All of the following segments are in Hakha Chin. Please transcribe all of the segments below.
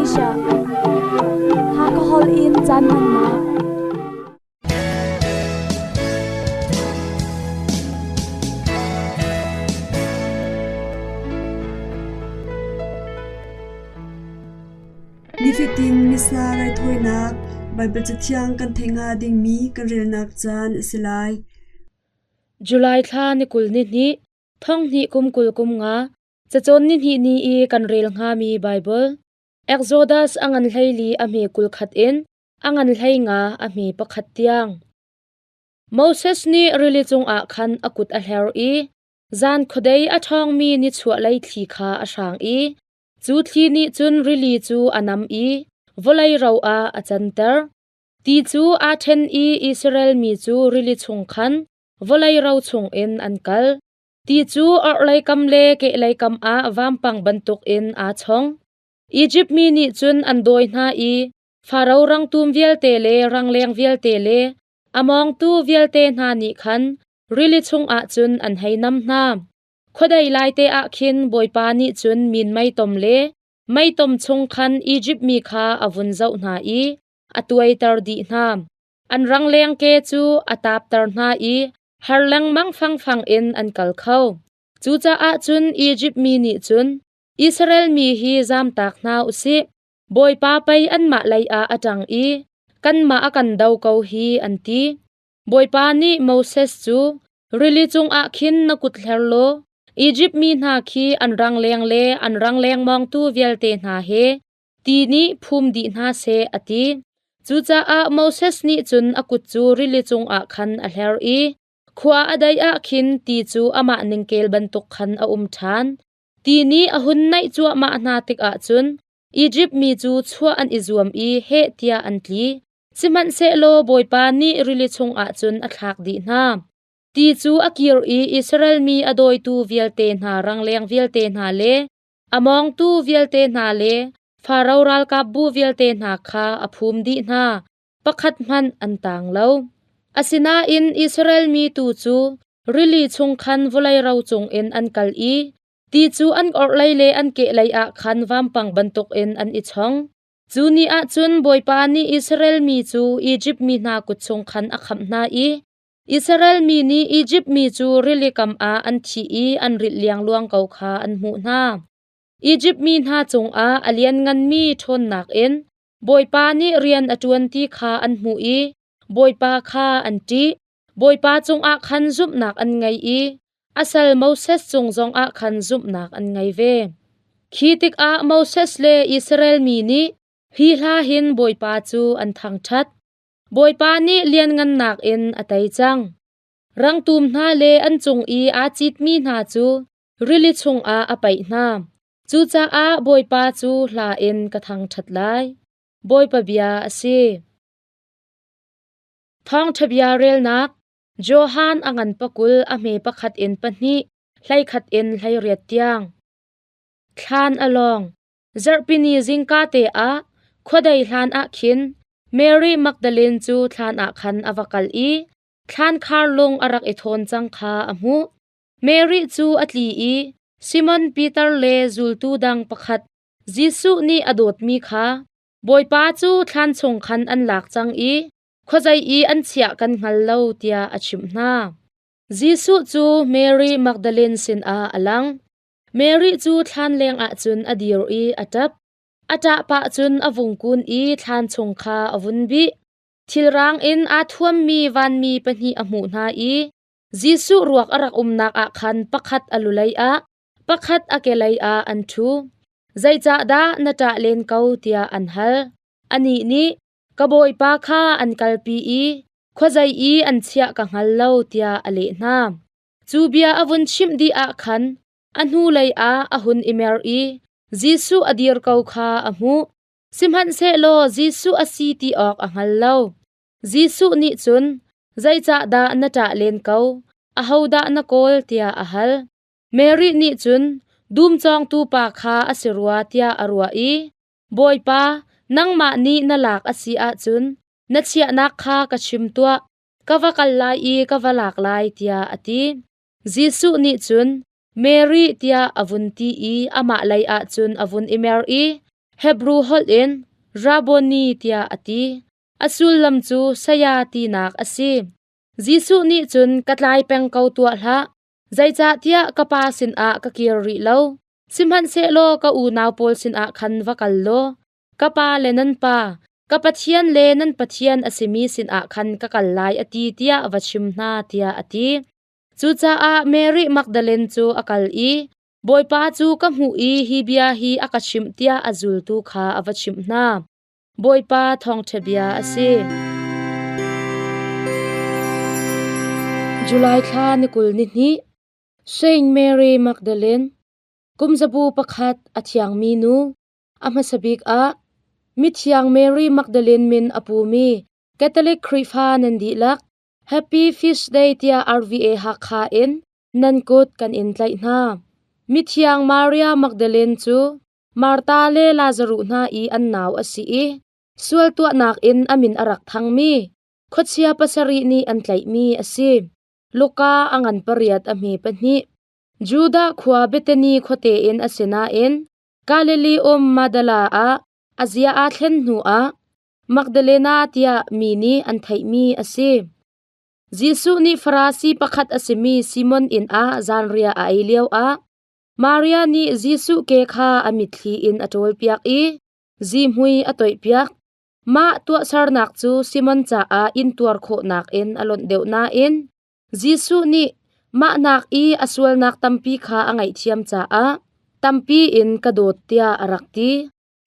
Asia. Hakha holh in caan hmannak. Nifatin Missa raithawinak Baibal Cathiang kan theih hnga dingmi kan relnak caan a si lai. July thla ni 20 ni hnih, thong hnih kum 20 kum nga, cacawn ni hnih ni i kan rel hngami Baibal. Exodus a ngan 14 a hme 21 in a ngan 15 a hme pakhat tiang. Moses nih rili cungah khan a kut a hler i zan khuadei a ṭhawngmi nichuahlei thli kha a hrang i Cu thli nih cun rili cu a nam i vawlei ro ah a canter. Ti cu aa ṭhen i Israel mi cu rili chung khan vawlei ro chungin an kal. Ti cu orhlei kam le kehlei kam ah vampang bantukin aa chong. Izipt mi nih cun an dawi hna i Faro rangtum vialte le rangleng vialte le a mawngtu vialte hna nih khan rili chungah cun an hei nam hna. Khuadei laite ah khin Bawipa nih cun minmei tom le meitom chung khan Izipt mi kha a vun zoh hna i a tuaiter dih hna. An rangleng ke cu a taapter hna i har lengmang fangfang in an kal kho. Cucaah cun Izipt mi nih cun, Israel mi hi zamtak hna u sih, Bawipa pei anmah leiah a ṭang i kanmah a kan do ko hi, an ti. Bawipa nih Moses cu, Rili cungah khin na kut hler law Izipt mi hna khi an rangleng le an rangleng mawngtu vialte hna he ti nih phum dih hna seh, a ti. Cucaah Moses nih cun a kut cu rili cungah khan a hler i khua a dei ah khin ti cu amah ningkel bantuk khan a um ṭhan. Ti nih a hun naih cuahmah hna tikah cun Izipt mi cu chuah an i zuam i heh tiah an tli. Sihmanhsehlaw Bawipa nih rili chungah cun a thlak dih hna. Ti cu a kir i Israel mi a dawitu vialte hna rangleng vialte hna le a mawngtu vialte hna le Faro ralkapbu vialte hna kha a phum dih hna, pakhat hmanh an tang lo. Asinain Israel mi tu cu rili chung khan vawlei ro cungin an kal i ti cu an orhlei le an kehlei ah khan vampang bantukin an i chong. Cu ni ah cun Bawipa nih Israel mi cu Izipt mi hna kut chung khan a khamh hna i Israel mi nih Izipt mi cu rili kam ah an thih i an rilh liangluang ko kha an hmuh hna. Izipt mi hna cungah a liannganmi ṭhawnnak in Bawipa nih rian a ṭuan ti kha an hmuh i Bawipa kha an ṭih. Bawipa cungah khan zumhnak an ngei i a sal Moses cung zongah khan zumhnak an ngei ve. Khi tikah Moses le Israel mi nih hi hla hin Bawipa cu an thangṭhat. Bawipa nih lianngannak in a tei cang. Rangtum hna le an cung i aa citmi hna cu rili chungah a paih hna. Cucaah Bawipa cu hla in ka thangṭhat lai. Bawipa bia a si. Thawngṭha bia relnak Johan a ngan pakul a hme pakhat in pahnih, 11 in 18 tiang. Thlan a lawng. Zarhpini zingka te ah khuadei hlan ah khin Mary Magdalene cu thlan ah khan a va kal i thlan khar lung a rak i thawn cang kha a hmuh. Mary cu a tli i Simon Peter le zultu dang pakhat Jesuh nih a dawtmi kha Bawipa cu thlan chung khan an lak cang i khuazei i an chiah kan hngal lo tiah a chimh hna. Jesuh cu Mary Magdalene sinah a lang. Mary cu thlan lengah cun a dir i a ṭap. A ṭah pah cun a vung kun i thlan chung kha a vun bih. Thilrang in aa thuammi vanmi pahnih a hmuh hna i Jesuh ruak a rak umnak ah khan pakhat a lulei ah, pakhat a kelei ah an ṭhu. Zeicahdah na ṭah len ko tiah an hal. Anih nih, Ka bawipa kha an kalpi i khuazei i an chiah ka hngal lo tiah a leh hna. Cu bia a vun chimh dih ah khan a hnulei ah a hun i mer i Jesuh a dir ko kha a hmuh. Sihmanhsehlaw Jesuh a si ti awk a hngal lo. Jesuh nih cun, Zeicahdah na ṭah len ko? Ahodah na kawl? tiah a hal. Mary nih cun dum cawngtu pa kha a si rua tiah a ruah i, Bawipa, nangmah nih na lak a si ahcun na chiahnak kha ka chim tuah, ka va kal lai i ka va lak lai, tiah a ti. Jesuh nih cun, Mary tiah a vun ti i amah lei ah cun a vun i mer i, Hebru holh in Rabboni tiah a ti. A sullam cu saya tinak a si. Jesuh nih cun ka tlai peng ko tuah hlah, zeicahtiah ka Pa sinah ka kir rih lo. Sihmanhsehlaw ka unau pawl sinah khan va kal law, ka Pa le nan Pa, ka Pathian le nan Pathian a simi sinah khan ka kal lai a ti tiah va chim hna, tiah a ti. Cucaah Mary Magdalene cu a kal i Bawipa cu ka hmuh i hi bia hi a ka chimh tiah a zultu kha a va chimh hna. Bawipa thawngṭha bia a si. July thla ni 20 ni hnih Saint Mary Magdalene kum zabu pakhat a thiangmi nu a hmasa bik ah mithiang Mary Magdalene min a pumi Catholic Khrihfa nan dihlak Happy Feast Day tiah RVA Hakha in nan kut kan in tlaih hna. Mithiang Maria Magdalene cu Martha le Lazaruh hna i an nau a si i sual tuahnak in a min a rak thangmi khuachia pasarih nih an tlaihmi a si. Luka a ngan pariat a hme pahnih. Judah khua Bethany khuate in a si nain Galilee um Magdala ah a zia aa thlen hnuah Magdalena tiah mi nih an theihmi a si. Jesuh nih Farasi pakhat a simi Simon inn ah zanriah a ei lioah Maria nih Jesuh ke kha a mitthli in a ṭawlpiak i zihmui a toihpiak. Mah tuahsernak cu Simon caah intuar khawhnak in a lonh deuh nain Jesuh nih mah nak i a sualnak tampi kha a ngaihthiam caah tampi in ka dawt tiah a rak ti.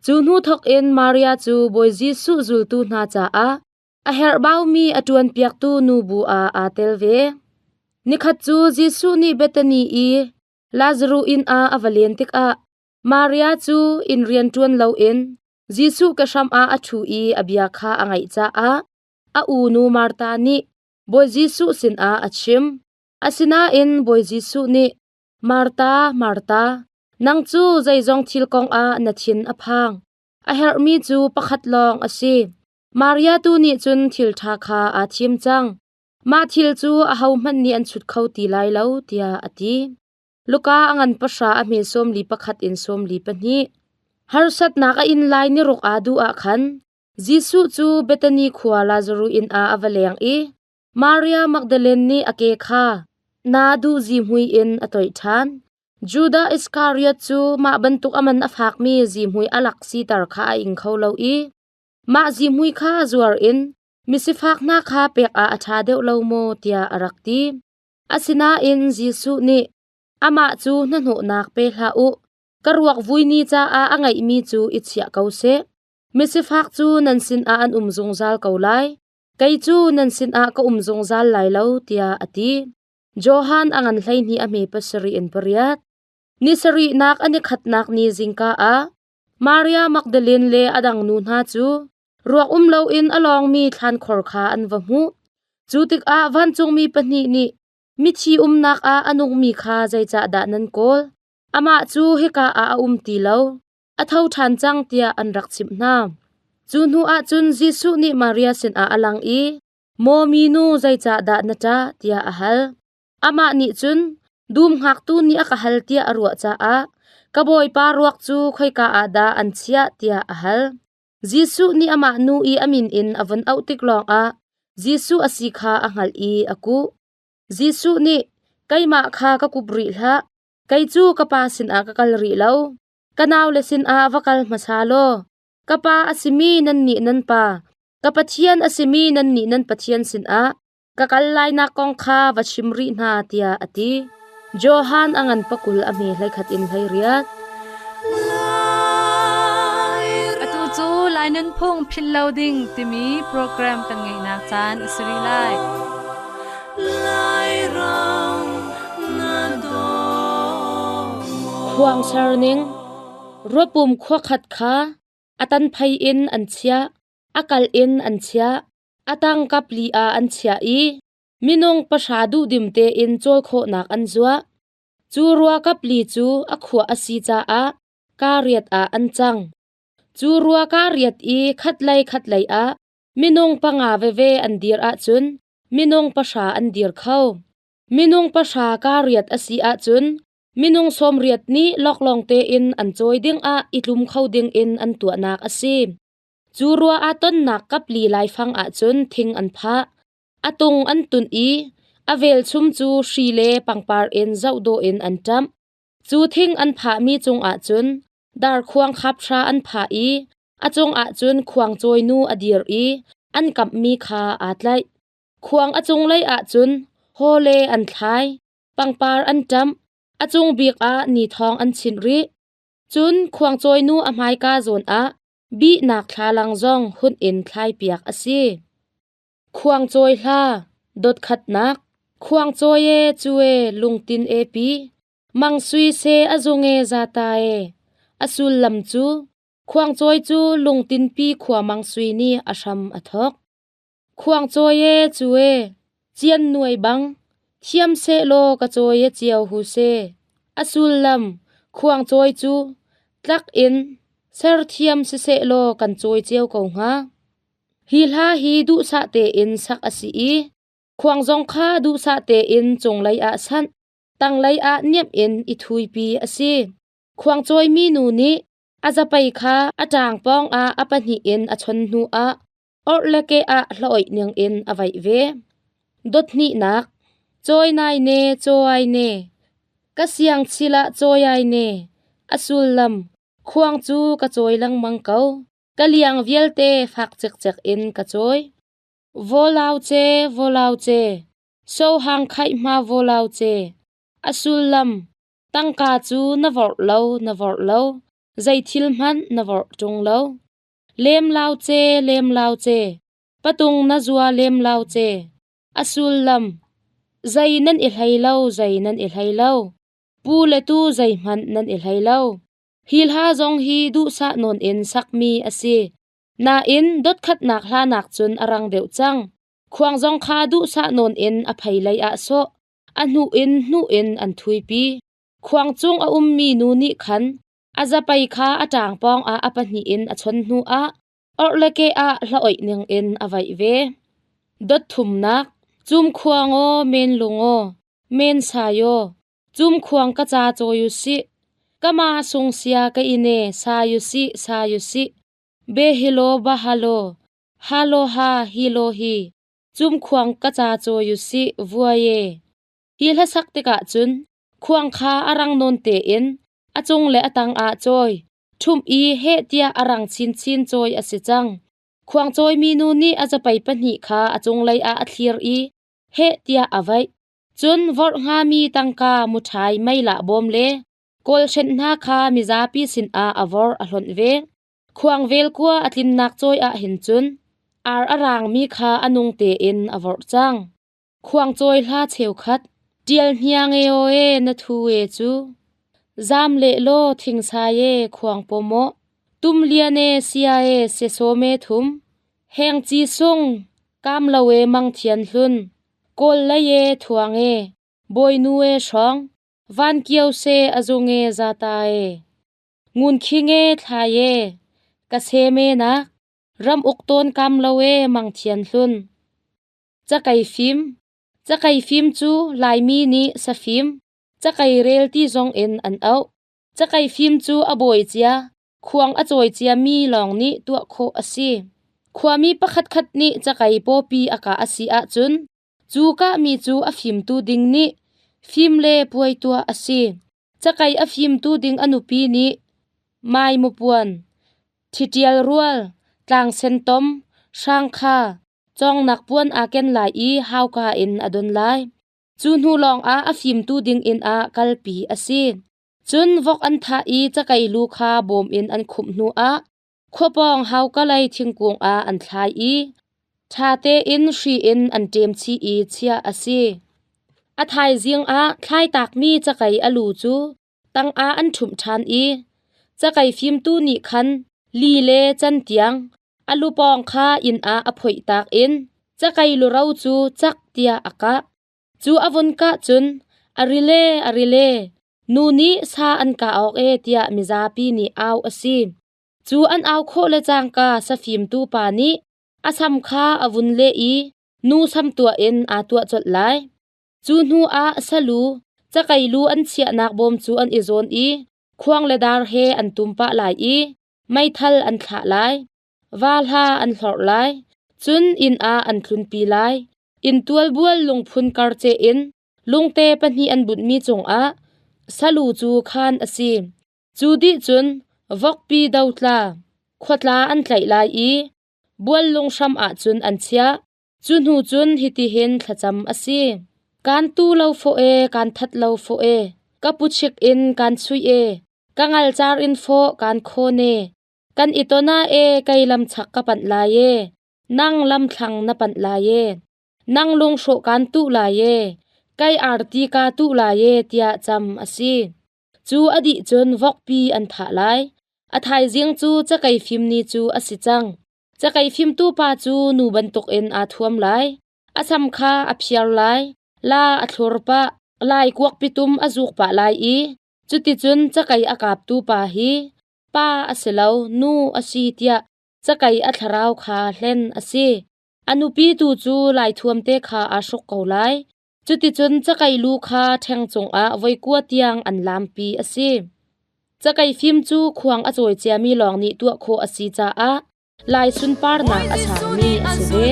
Cu hnu thawkin Maria cu Bawi Jesuh zultu hna caah a herhbaumi a ṭuanpiaktu nubu ah aa tel ve. Nikhat cu Jesuh nih Bethany i Lazaruh inn ah a va len tikah Maria cu inn rian ṭuan loin Jesuh ke hram ah a ṭhu i a bia kha a ngaih caah a unu Martha nih Bawi Jesuh sinah a chim. Asinain Bawi Jesuh nih, Martha, Martha, nang cu zeizong thil kongah na thin a phang. A herhmi cu pakhat lawng a si. Maria tu nih cun thil ṭha kha aa thim cang. Mah thil cu ahohmanh nih an chut kho ti lai lo, tiah a ti. Luka a ngan pahra a hme sawm li pakhat in 42. Harsatnak a in lai ni ruk aa duh ah khan Jesuh cu Bethany khua Lazaruh inn ah a va leng i Maria Magdalene nih a ke kha naa duh zihmui in a toih ṭhan. Judah Iskariot cu mah bantuk a man a fakmi zihmui a lak siter kha a ing kho lo i mah zihmui kha zuar in misifak hna kha pek ah a ṭha deuh lo maw tiah a rak ti. Asinain Jesuh nih amah cu hnahnawhnak pe hlah u, ka ruak vui ni caah a ngeihmi cu i chiah ko seh. Misifak cu nan sinah an um zungzal ko lai, kei cu nan sinah ka um zungzal lai lo, tiah a ti. Johan a ngan 12 a hme pasarih in pariat. Ni sarihnak an i khatnak ni zingka ah Maria Magdalene le a dang nu hna cu ruak um loin a lawngmi thlankhor kha an va hmuh. Cu tikah vancungmi pahnih nih mithi umnak ah a nungmi kha zeicahdah nan kawl? Amah cu hika ah a um ti lo. A tho ṭhan cang tiah an rak chimh hna. Cu hnu ah cun Jesuh nih Maria sinah a lang i, Maw minu zeicahdah na ṭah? tiah a hal. Amah nih cun dum hngaktu nih a ka hal tiah a ruah caah ka bawipa ruak cu khoika ah dah an chiah tiah a hal. Jesuh nih amah nu i a min in a vun auh tik lawngah Jesuh a si kha a hngalh i a kuh. Jesuh nih, Keimah kha ka kup rih hlah, kei cu ka Pa sinah ka kal rih lo. Ka naule sinah va kal hmasa law, ka Pa a simi nannih nan Pa, ka Pathian a simi nannih nan Pathian sinah ka kal lainak kong kha va chim rih hna, tiah a ti. Johan a ngan pakul a hme hleikhat in 18. Atu cu Lai Nunphung Philh Lo Ding timi program kan ngeihnak caan a si rih lai. Khuang ser ning Ruapum khua khat kha a tanphei in an chiah, a kal in an chiah, a tang kap li ah an chiah i minung pahra duhdim tein cawl khawhnak an zuah. Cu rua kap li cu a khuah a si caah kaa riat ah an cang. Cu rua kaa riat i khatlei khatlei ah minung panga veve an dir ahcun minung pahra an dir kho. Minung pahra kaa riat a si ahcun. Minung 80 nih loklawng tein an cawi dingah i tlum kho dingin an tuahnak a si. Cu rua aa tonnak kapli laifang ahcun thing an phah. A tung an tunh i a velchum cu hri le pangpar in zohdawh in an ṭamh. Cu thing an phahmi cungah cun darkhuang khap hra an phah i a cungah cun khuangcawi nu a dir i an kamhmi kha aa tlaih. Khuang a cunglei ah cun hawle an thlai, pangpar an ṭamh, a cung bik ah nithawng an chinh rih. Cun khuangcawi nu a hmaika zawn ah bihnak thlalang zong hunh in thlaipiak a si. Khuangcawi hla, dotkhatnak, Khuangcawi e cu e lungtin e pi, Mang Sui se a zung e zata e. A sullam cu Khuangcawi cu lungtinpi khua Mang Sui nih a hram a thawk. Khuangcawi e cu e, cian nuai bang, thiam sehlaw ka cawi e cio hu se. A sullam Khuangcawi cu tlak in serthiam sisehlaw kan cawi cio ko hnga. Hi hla hi duhsah tein sak a si i khuang zong kha duhsah tein cunglei ah sanh, tanglei ah niamh in i thuipi a si. Khuangcawimi nu nih a zapei kha a ṭaang pawngah a pahnih in a chon hnuah orh le ke ah hlaoih ningin a vaih ve. Dothnihnak Cawi nai ne, cawi ne, ka siang chil ah cawi ai ne. A sullam khuang cu ka cawi lengmang ko. Ka liang vialte fak cikcek in ka cawi. Vawlau ce, vawlau ce, sohang khaih hma vawlau ce. A sullam, tangka cu na vorh lo, na vorh lo, zei thil hmanh na vorh ṭung lo. Lem lau ce, lem lau ce, patung na zua lem lau ce. A sullam, zei nan i hlei lo, zei nan i hlei lo. Pu le tu zeihmanh nan i hlei lo. Hi hla zong hi duhsah nawn in sakmi a si. Nain dotkhatnak hla nakcun a rang deuh cang. Khuang zong kha duhsah nawn in a phei lei ah sawh, a hnuh in hnuh in an thuipi. Khuang cung a ummi nu nih khan a zapei kha a ṭaang pawng ah a pahnih in a chon hnu ah orh le ke ah hla oih ning in a vaih ve. Dot thumnak, cum khuang aw, men lung aw, men sai aw, Cum khuang ka ca cawi u sih. Ka ma sung sia ka ine sa yu sih sa yu sih. Be hilo ba halo. Halo ha hilo hi. Cum khuang ka ca cawi u sih vuaye. Hi hlasak tikah cun khuang kha a rang nawn tein a cung le a tang ah cawi. Ṭhumh i heh tiah a rang chinchin cawi a si cang. Khuang cawimi nu nih a zapei pahnih kha a cunglei ah a thlir i heh tiah a vaih. Cun vorh hngami tangka muṭhai meilah bawm le kawlhrenh hna kha mizapi sinah a vorh a hlonh ve. Khuang vel kua a tlinnak cawi ah hin cun ar a raangmi kha a nung tein a vorh cang. Khuang cawi hla cheukhat ṭial hniang e aw e na thu e cu zam leh law thingsai e khuang pawmaw tum lian e sia e siasawm e thum heng ci sung kam lo e mang thian hlun Kawl lei e thuang e, bawinu e hrawng, van kio se a zung e zata e. Ngun khing e thlai e, ka sem e nak, ram uk tawn kam lo e mang thian hlun. Cakei fim, cakei fim cu Laimi nih safim, cakei rel ti zong in an auh. Cakei fim cu a bawi cia, khuang a cawi ciami lawng nih tuah khawh a si. Khuami pakhatkhat nih cakei pawpi a kah a si ahcun cu kahmi cu a fimtu ding nih fim le puai tuah a si. Cakei a fimtu ding a nupi nih mai mupuan, ṭhiṭial rual, tlang sentom, hrangkha, cawngnak puan aa ken lai i hauka in a don lai. Cu hnu lawngah a fimtu ding inn ah kalpi a si. Cun vok an thah i cakei lu kha bawm in an khumh hnuah khua pawng haukalei thingkung ah an thlai i ṭha tein hri in an ṭem chih i chiah a si. A thaizing ah thlaitakmi cakei a lu cu tangah an ṭhumh ṭhan i cakei fimtu nih khan li le cantiang a lupawng kha inn ah a phoihtak in cakei luro cu cak tiah a kah. Cu a vun kah cun a rile a rile nu nih sa an kah awk e tiah mizapi nih au a si. Cu an au khawh le cangka safimtu pa nih a sam kha a vun leh i nu sam tuah in aa tuah colh lai. Cu hnu ah salu Cakei lu an chiahnak bawm cu an i zawn i khuang le dar he an tum pah lai i meithal an thlah lai. Va hla an hlorh lai. Cun inn ah an tlunpi lai. Inn tualbual lungphun karceh in lungte pahnih an bunhmi cungah salu cu khaan a si. Cu dih cun vokpi dotla khuatla an tlaih lai i buallung hram ah cun an chiah. Cu hnu cun hitihin thlacam a si. Kaan tu lo fawh e, kaan that lo fawh e, ka puchik in kaan chuih e, ka ngalcar in fawh kaan khawn e, kan i ton ah e kei lamchak ka panh lai e, nang lamthlang na panh lai e, nang lunghruk kaan tuh lai e, kei arti kaa tuh lai e tiah cam a si. Cu a dih cun vokpi an thah lai. A thaizing cu cakei fim ni cu a si cang. Cakei fimtu pa cu nu bantukin aa thuam lai. A sam kha a phiar lai, la a thlur pah, lai kuak pitum a zuk pah lai i cuticun cakei a kaptu pa hi pa a si lo, nu a si tiah cakei a thlarau kha hlen a si. A nupi tu cu lai thuam te kha aa hruk ko lai. Cuticun cakei lu kha ṭheng cungah voi kua tiang an lampi a si. Cakei fim cu khuang a cawi ciami lawng nih tuah khawh a si caah Lai sunparnak a sangmi a si ve.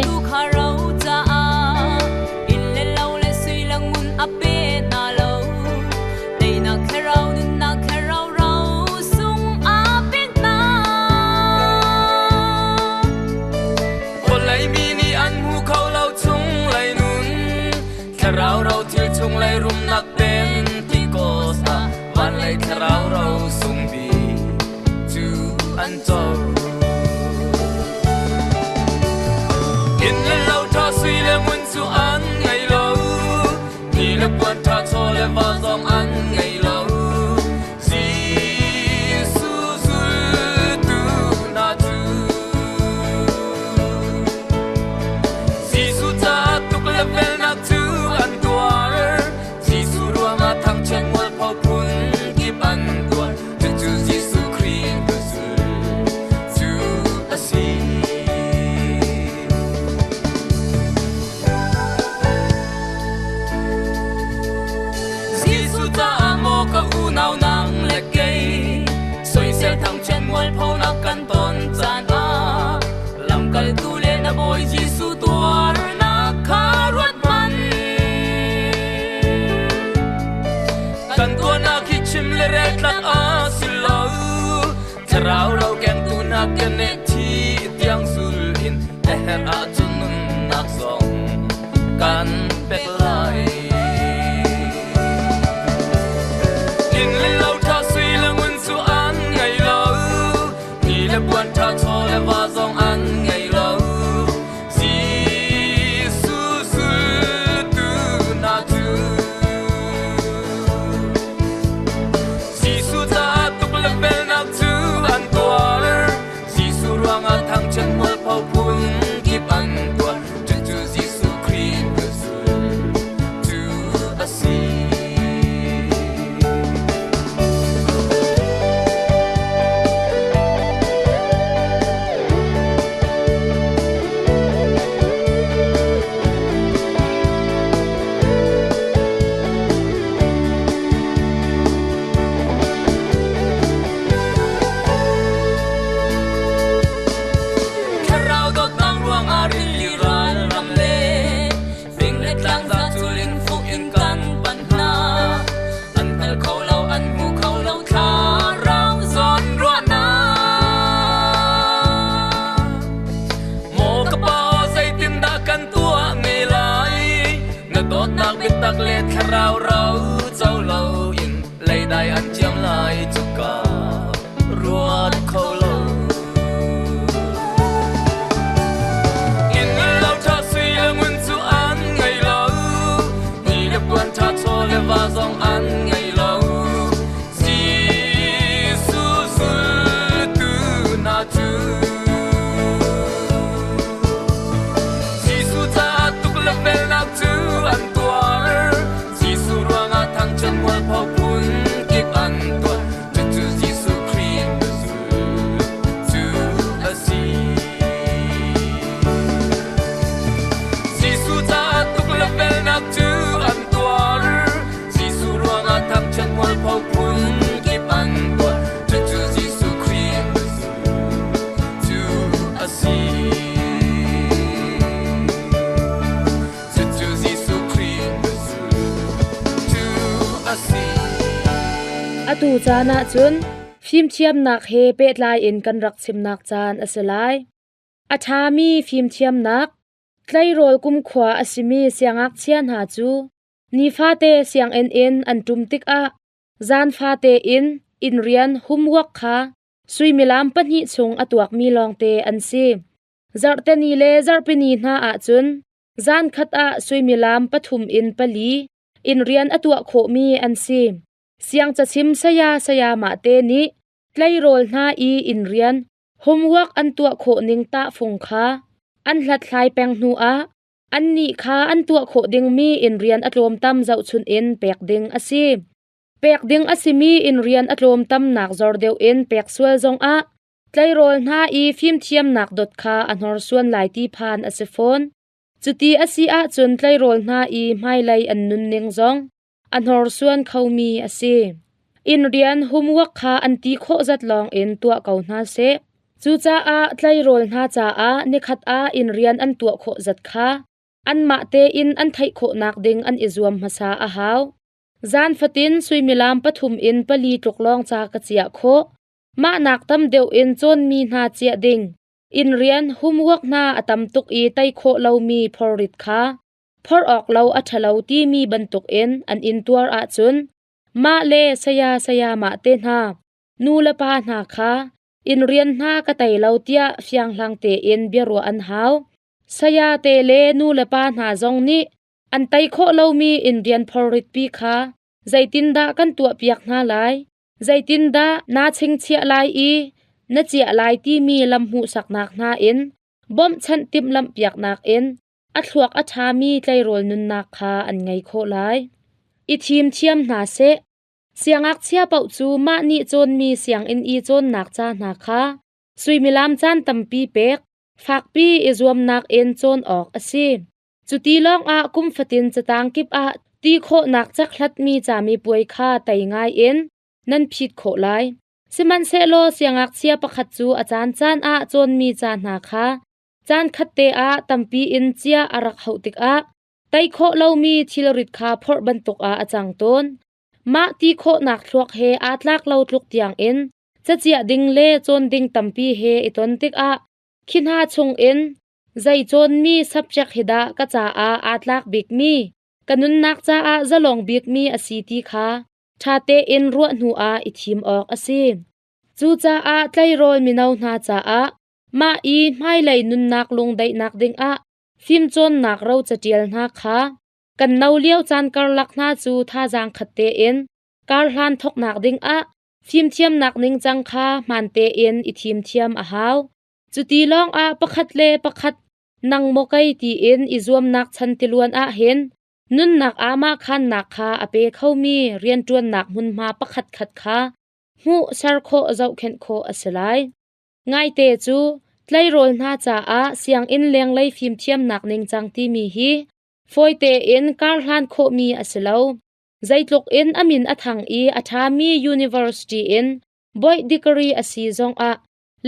Vawlei mi nih an hmu kho lo chung lei nun thlarau ro thil chung lei rumnak Pentecost ah van lei thlarau ro sung bik cu an co. Inn le lo ṭha sui le ngun cu an ngei lo, ni le puan ṭha chaw le va zong an ngei lo. Jesuh zultu hna cu Jesuh caah tuk le felnak cu an tuar. Jesuh ruangah thangchiat mualpho phun kip an tuar. Cucu Jesuh Khrih hnuzul cu a si. Jesuh caah maw ka unau nang le kei soisel thangchiat mualphonak kan ton caan ah lamkaltu le na Bawi Jesuh tuarnak kha ruat hmanh. Kan tuahnak hi chim le rel tlak a si lo. Thlarau ro kengtu hna keneh thi tiang zul in a herh ahcun nunnak zong kan pek lai. Inn le lo ṭha sui le ngun cu an ngei lo. Ni le puan ṭha chaw le va zong an ngei lo. Jesuh zultu hna cu Jesuh caah tuk le felnak cu an tuar. Jesuh ruangah thangchiat mualpho phun kip an tuar. Cucu Jesuh Khrih hnuzul cu a si. Thlarau dawtnak ruangah rili ral ram le fing le tlang za cul in fuh in kan panh hna. An hngal kho lo, an hmu kho lo, thlarau zawn ruahnak. Maw ka pa, zeitindah kan tuah ne lai? Na dawtnak biatak le thlarau ro co loin leidai an ciam lai cuka ruat kho lo. Inn le lo ṭha sui le ngun cu an ngei lo, ni le puan ṭha chaw le va zong an ngei lo. Jesuh zultu hna cu Jesuh caah tuk le felnak cu an tuar. Jesuh ruangah thangchiat mualpho phun kip an Atu caan ah cun fimthiamnak he pehtlai in kan rak chimnak caan a si lai. A ṭhami fimthiamnak, tleirawl kumkhua a simi siangngakchia hna cu nifate sianginn in an ṭum tikah zan fate in inn rian homework kha suimilam pahnih chung a tuakmi lawngte an si. Zarhteni le zarhpini hna ahcun zan khat ah suimilam pathum in pali inn rian a tuah khawhmi an si. Siangcachim saya sayamah te nih tleirawl hna i inn rian homework an tuah khawh ning tahfung kha an hlathlai peng hnu ah annih kha an tuah khawh dingmi inn rian a tlawmtam zohchunh in pek ding a si. Pek ding a simi inn rian a tlawmtamnak zor deuh in pek sual zongah tleirawl hna i fimthiamnak dot kha a hnorsuan lai ti phan a si fawn. Cuti a si ahcun tleirawl hna i hmailei an nunning zong a hnorsuan khomi a si. Inn rian homework kha an ti khawh zat lawng in tuah ko hna seh. Cucaah tleirawl hna caah nikhat ah inn rian an tuah khawh zat kha anmah tein an theih khawhnak ding an i zuam hmasa a hau. Zan fatin suimilam pathum in pali tluk lawng ca ka chiah khawh. Mah nak tam deuh in cawnmi hna chiah ding. Inn rian homework hna a tam tuk i tei khawh lomi phorrit kha phorh awk lo a ṭhalo timi bantukin an intuar ahcun mah le saya sayamah te hna, nu le pa hna kha inn rian hna ka tei lo tiah fianghlang tein biaruah an hau. Saya te le nu le pa hna zong nih an tei khawh lomi inn rian phorritpi kha zeitindah kan tuahpiak hna lai? Zeitindah naa chingchiah lai i na ciah lai timi lam hmuhsaknak hna in bawmhchanh timhlamhpiaknak in a thluak a ṭhami tleirawl nunnak kha an ngei khawh lai. I thim thiam hna seh. Siangngakchia paoh cu mah nih cawnmi sianginn i cawnnak ca hna kha suimilam caan tampi pek, fakpi i zuamnak in cawn awk a si. Cuti lawngah kum fatin catang kip ah ti khawhnak cekhlatmi camipuai kha tei ngai in nan phit khawh lai. Sihmanhsehlaw siangngakchia pakhat cu a caancaan ah cawnmi ca hna kha Caankhat te ah tampi in cia a rak hauh tikah tei khawh lomi thilrit kha phorh bantuk ah a cang tawn. Mah ti khawhnak thluak he aa tlak lo tluk tiangin caciah ding le cawn ding tampi he i ton tikah khi hna chungin zei cawnmi subject hi dah ka caah aa tlak bikmi, ka nunnak caah zalong bikmi a si ti kha ṭha tein ruah hnu ah i thim awk a si. Cucaah tleirawl mino hna caah Mah i hmailei nunnak lungdaihnak dingah fimcawnnak ro caṭial hna kha kan no lio caan karlak hna cu thazaang khat tein karhlan thawknak dingah fimthiamnak ningcang kha hmaan tein i thimthiam a hau. Cuti lawngah pakhat le pakhat nang maw kei tiin i zuamnak chan tiluan ahhin nunnak aamahkhannak kha a pe khomi rianṭuannak hmunhma pakhatkhat kha hmuh ser khawh zohkhenh khawh a si lai. Ngaite cu tleirawl hna caah sianginn lenglei fimthiamnak ningcang timi hi fawi tein karhlan khawhmi a si lo. Zeitluk in a min a thang i a ṭhami university in bawi degree a si zongah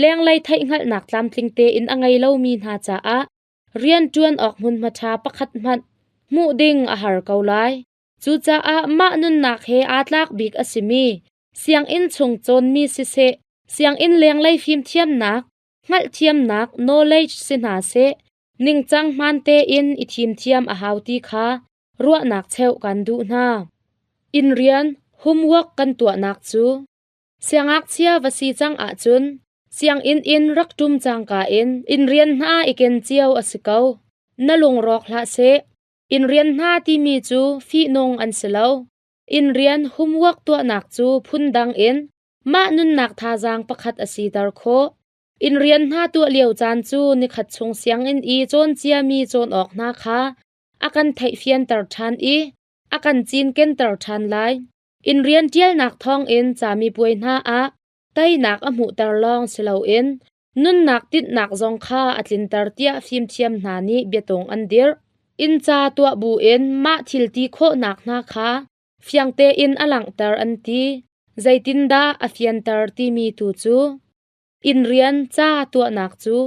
lenglei theihhngalhnak tlamtling tein a ngei lomi hna caah rianṭuan awk hmunhma ṭha pakhat hmanh hmuh ding a har ko lai. Cucaah mah nunnak he aa tlak bik a simi sianginn chung cawnmi siseh, sianginn lenglei fimthiamnak, hngalhthiamnak knowledge si hna seh, ningcang hmaan tein i thimthiam a hau ti kha ruahnak cheuh kan duh hna. Inn rian homework kan tuahnak cu siangngakchia va si cang ahcun sianginn in rak ṭum cangka in inn rian hna i ken cio a si ko. Na lungrawk hlah seh. Inn rian hna timi cu fihnung an si lo. Inn rian homework tuahnak cu phundang in mah nunnak thazaang pakhat a siter khawh. Inn rian hna tuah lio caan cu nikhat chung sianginn i cawn ciami cawn awk hna kha a kan theihfianter ṭhan i a kan cinkenter ṭhan lai. Inn rian ṭialnak thawngin camipuai hna ah teinak a hmuhter lawng si loin nunnak tinhnak zong kha a tlinter tiah fimthiam hna nih biatung an dirh. Inn ca tuah buin mah thil ti khawhnak hna kha fiang tein a langhter an ti. Zeitindah a fianter timi tu cu inn rian ca tuahnak cu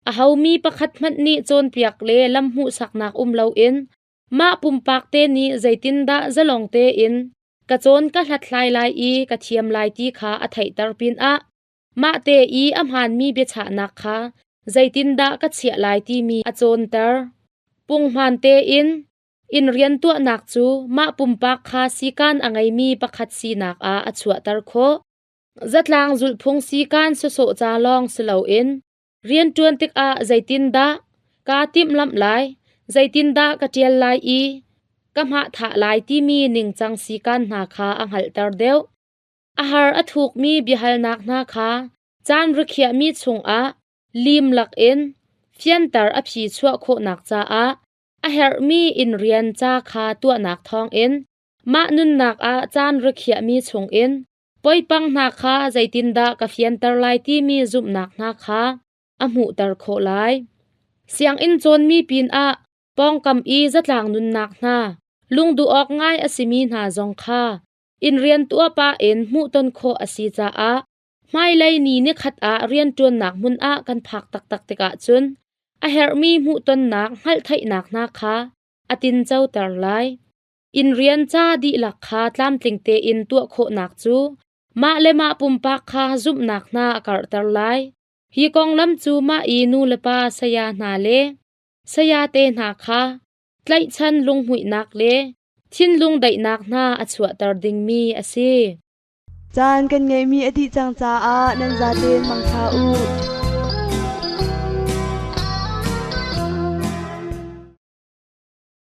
ahomi pakhat hmanh nih cawnpiak le lam hmuhsaknak um loin mah pumpak te nih zeitindah zalong tein Ka cawn ka hlathlai lai i ka thiam lai ti kha a theihter pinah mahte i a hmaanmi biachahnak kha zeitindah ka chiah lai timi a cawnter. Punghman tein inn riantuahnak cu mah pumpak kha sikan a ngeimi pakhat sinak ah a chuahter khawh. Zatlang zulhphung sikan sawsawh ca lawng si loin rianṭuan tikah zeitindah kaa timhlamh lai, zeitindah ka ṭial lai i ka hmahthah lai timi ningcang sikan hna kha a hngalhter deuh. A har a thukmi biahalnak hna kha caan rikhiahmi chungah lim lakin fianter a phi chuah khawhnak caah a herhmi inn rian ca kha tuahnak thawngin mah nunnak ah caan rikhiahmi chungin poipang hna kha zeitindah ka fianter lai timi zumhnak hna kha a hmuhter khawh lai. Sianginn cawnmi pinah pawngkam i zatlang nunnak hna lungduh awk ngai a simi hna zong kha inn rian tuah pah in hmuhton khawh a si caah hmailei ni nikhat ah rianṭuannak hmun ah kan phak taktak tikah cun a herhmi hmuhtonnak hngalhtheihnak hna kha a tincoter lai. Inn rian ca dihlak kha tlamtling tein tuah khawhnak cu mah le mah pumpak kha zumhnak hna a karhter lai. Hi konglam cu mah i nu le pa saya hna le sayate hna kha tlaihchan lunghmuihnak le thinlung daihnak hna a chuahter dingmi a si. Caan kan ngeihmi a dih cang caah nan zaten mangṭha u.